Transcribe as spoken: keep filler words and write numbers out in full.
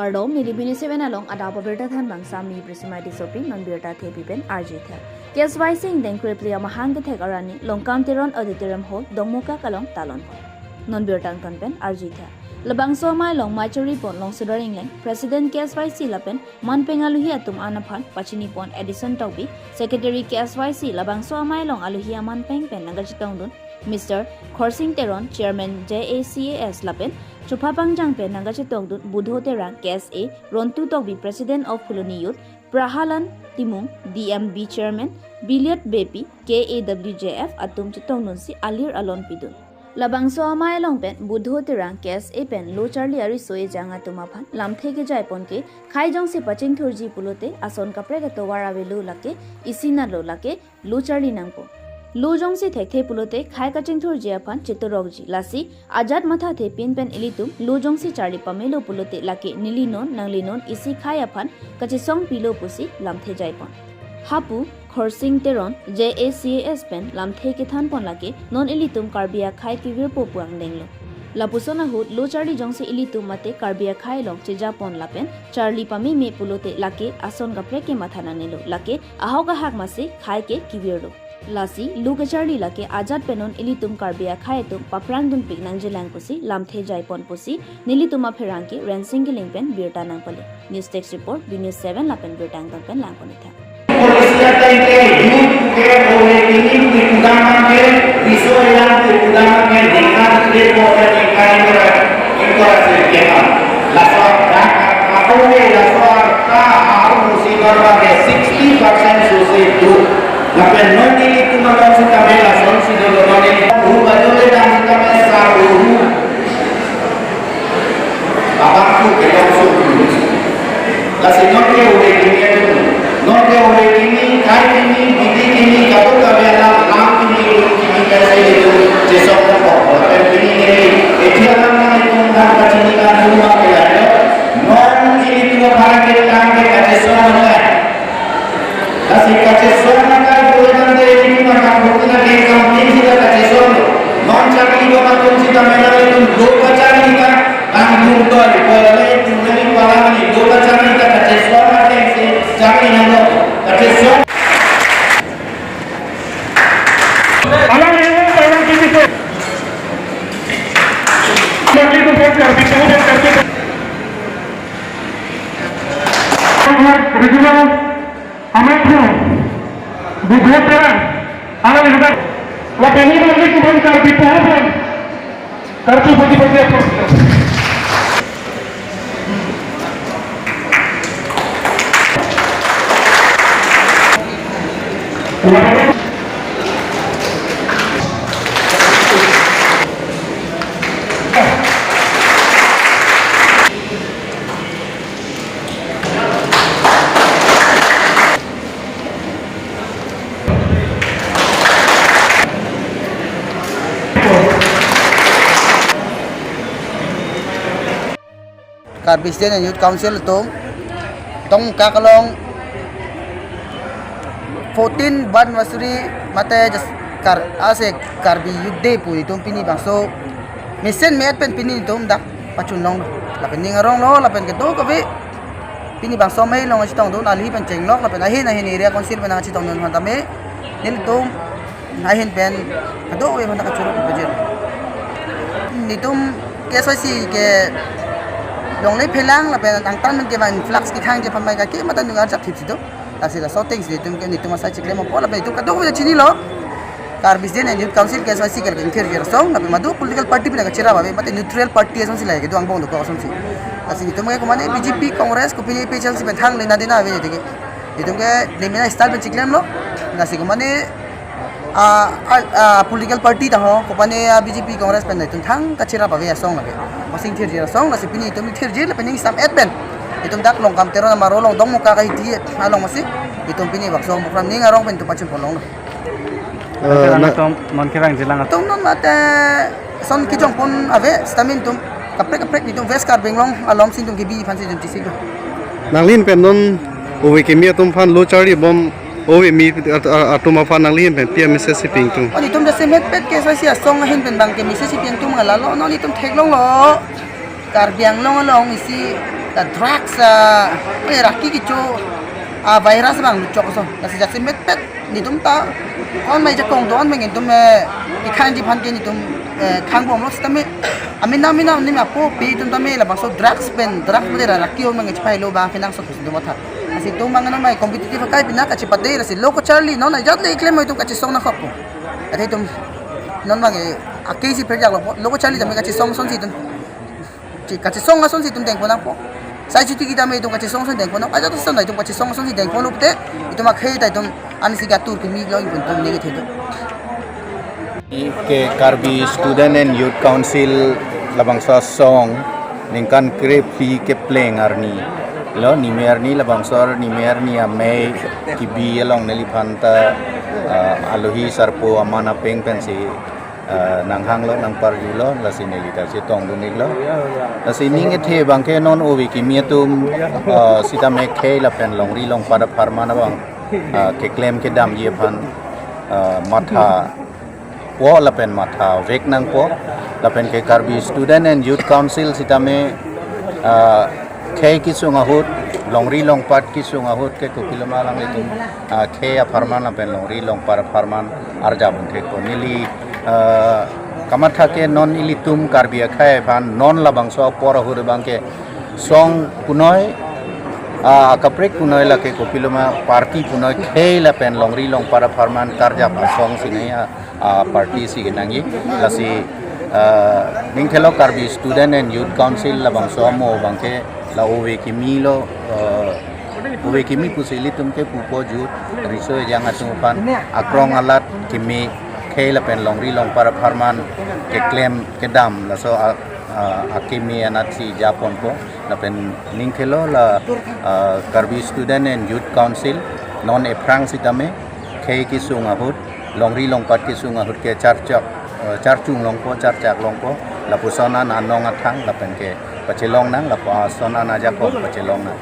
Kardom, neli B News seven along adap abirta thanbang Sami Prisma Tissopi, non birta thepi pen arjuthek. K S Y C ingdeng krephli amahang kethek arni Longkam Teron Auditorium Hall, Dongmukak along talon. Non birta angtan pen arjuthek. Labangso amei along mei chari pon Longsodar Engleng, President K S Y C lapen manpeng aluhi atum an aphan pachini pon Edison Tokbi, Secretary K S Y C, labangso amei along aluhi amanpeng pen nangkachetongdun Mister Khorsing Teron, Chairman J A C A S lapen chupha pangjang pen nangkachetongdun Budho Terang, K S A, Rontu Tokbi, President of Phuloni Youth, Prahalan Timung, D M B Chairman, Biliot Beypi, K A W J F atum chetongdunsi alir alon pidun. Labangso amei along pen Budho Terang, K S A pen lo charli ariso ejang atum aphan lamthe kejai pon ke, khei jongsi pachingthurji pulote ason kaprek atovar avelo, lake isi nalo, lake lo charli nangpo. Lo jongsi thekthe pulote khei kachingthurji aphan chetorokji, lasi ajat mathathe pin pen ilitum lo jongsi charli pamelo pulote lake neli non nangli non isi khei aphan kachesong pilo pusi lamthe jai pon. Hapu Khorsing Teron, J A C A S pen lamthe kethan pon lake non ilitum Karbi akhei kevirpo pu angdenglo. Lapuson ahut lo charli jongsi ilitum mate Karbi akhei along cheja pon lapen charli pameme pulote lake ason kaprek kematha nangnelo, lake ahok ahak masi khei ke kevirlo. Lasi lo kacharli lake ajat pen non ilitum Karbi akhei atum paphrangdunpik nangjilang pusi lamthe jai pon pusi nelitum apherangke Rensing Killing pen birta nangpale. News Desk Report, B News seven lapen birta angtan pen lang pon-ik tha. Police ka tangke youth ke ore ini ke kudang ke, riso elang ke kudang ke, dikha ke ko ke dikha ke ra, ke ko ra se ke ha. Laso dak ka ko ke laso ka ha musi ka ra ke sixty percent susi du. Lapen non ilitum along sitame lason si dolo non ilitum bajo le dam sitame sa ru. Abang tu ke langsung. Lasi non ke ore ini, non ke ore ini, khei ini, bidi ini, kapu kabe alam, lam ini, ini, ini, kasi itu, jesok na kok, dan ini, ini, itu alam na itu, kan kacini kan, rumah ke ada, non ini tu para kita kan ke kajesok na. Lasi kachesong nangkai pura nang dei ini maka bukti na dei kampin sita kachesong. Non charli ba matum sita menang itu lo kacharli ka. Ang dum toi pura le itu nani pala mani lo kacharli ka kachesong na dei si charli nang lo. Kachesong. Alang ini orang kini tu. Charli tu pun charli tu pun charli tu. Regional Amethang, Budho Terang, alang ini lapen ini nanti kubang Karbi Puhupon, Karbi Pati Pati apa? Karbi Student and Youth Council atum Dongmukak along fourteen anniversary mate just kar ase Karbi Youth Day pu itum pini bangso mesen me-et pen pini itum dak pachun longlo. Lapen ning aronglo, lapen kedo kave pini bangso amei along chetongdun, aluhi pen chenglok, lapen ahin ahin area council pen chetongdun aphan tame nelitum ahin pen kedo ave aphan kachoro pajir. Nitum K S Y C ke longle phelang lapen angtan men ke man flux kekhangji aphan mai kake mata nung arjap thip sido. Lasi laso ateng si nitum ke nitum asai chiklem apot lapen itum kadokave chinilo. Karbi Student and Youth Council K S Y C ke ingthirjir asong, lapen madu political party pen kacherap ave, mate neutral party asonsi lahai kedo angbong dokok asonsi. Lasi nitum ke komane B J P, Congress, kopine A P H L C pen thangle na dena ave tike. Nitum ke limina style pen chiklemlo. Lasi komane a, a, a political party ta ho, kopane a B J P, Congress pen itum thang kacherap ave asong lake. Masing thirjir asong, lasi pini itum thirjir lapen ning sam-et pen itum dak Longkam Teron amaro along Dongmukak ahiti along masi itum pini bangso program ning arong pen itum pachun pon longlo. Eh, Kerang na- atum, non kerang jilang atum. Itum non mate son kijong pon ave, sitame itum kaprek kaprek itum West Karbi Anglong along si itum kebi aphan si itum chisik. Nangli pen non ove kimi atum aphan lo charli bom, ove kimi at-, a-, atum aphan nangli pen pi a-message si pi ingtung? Oh, itum jasemet pet K S Y C asong ahin pen bang ke message si pi ingtung ma lalo, non itum theklonglo. Karbi Anglong along isi Ta drugs, ah, eh, raki kecho, ah, virus abang luchok ason. Lasi jasemet pet netum ta, kon mai jakong do-an abang netum, eh, kekhangji aphan ke netum, eh, khangbomlo sitame. Amena mena netum apo pe netum tame labangso drugs pen, drugs mate ra raki on abang chepahelo abang kenangsot pusi netum matha. Lasi netum abang non mai competitive akai pina kachepate, lasi lo kacharli non ajat le keklem netum kachesong nangkokpo. Athe netum non abang, eh, akesi pherjaklo po. Lo kacharli tame kachesong asonsi netum. Che-, kachesong asonsi netum dengpon nangpo. Sai chuti kita me netum kachesong ason dengpon nang. Ajat ason netum kachesong asonsi dengponlo pute, netum akhei ta netum ansi gatur kimi long pun netum neke thedo. Ke Karbi Student and Youth Council labangso asong ningkan krephli kepleng arni lo, nime arni labangso nime arni amei kebi along neliphan ta, ah, alohi sarpo aman apeng pensi, ah, nanghanglo, nangparjulo, lasi neli ta chetongdun-iklo. Lasi ning kethe abang ke non ove kimi atum, ah, sitame khei lapen longri longpat apharman abang, ah, keklem kedamji aphan, ah, mathapo lapen mathavek nangpo. Lapen ke Karbi Student and Youth Council sitame, ah, khei kesung ahut, longri longpat kesung ahut ke kopiloma alanglitum, ah, khei apharman lapen longri longpat apharman arjap un thekpo. Neli, ah, kamatha ke non ilitum Karbi akhei aphan non labangso apor ahut abang ke song punoi, ah, kaprek punoi lake kopiloma party punoi khei lapen longri longpat apharman karjap asong si nangji, ah, ah, party si kenangji. Lasi, ah, ning thelo Karbi Student and Youth Council labangso amo abang ke la ove kimi lo, ah, ove kimi pusi ilitum ke pupo jut riso ejang atum aphan akrong alat kimi khei lapen longri longpat apharman keklem kedam laso a, a, akimi anatsi japonpo. Lapen ning thelo la, ah, Karbi Student and Youth Council non ephrang sitame khei kesung ahut, longri longpat kesung ahut ke charchak, ah, charchung longpo, charchak longpo, lapuson an anong athang lapen ke pachelong nang, lapuson an ajakong pachelong nang.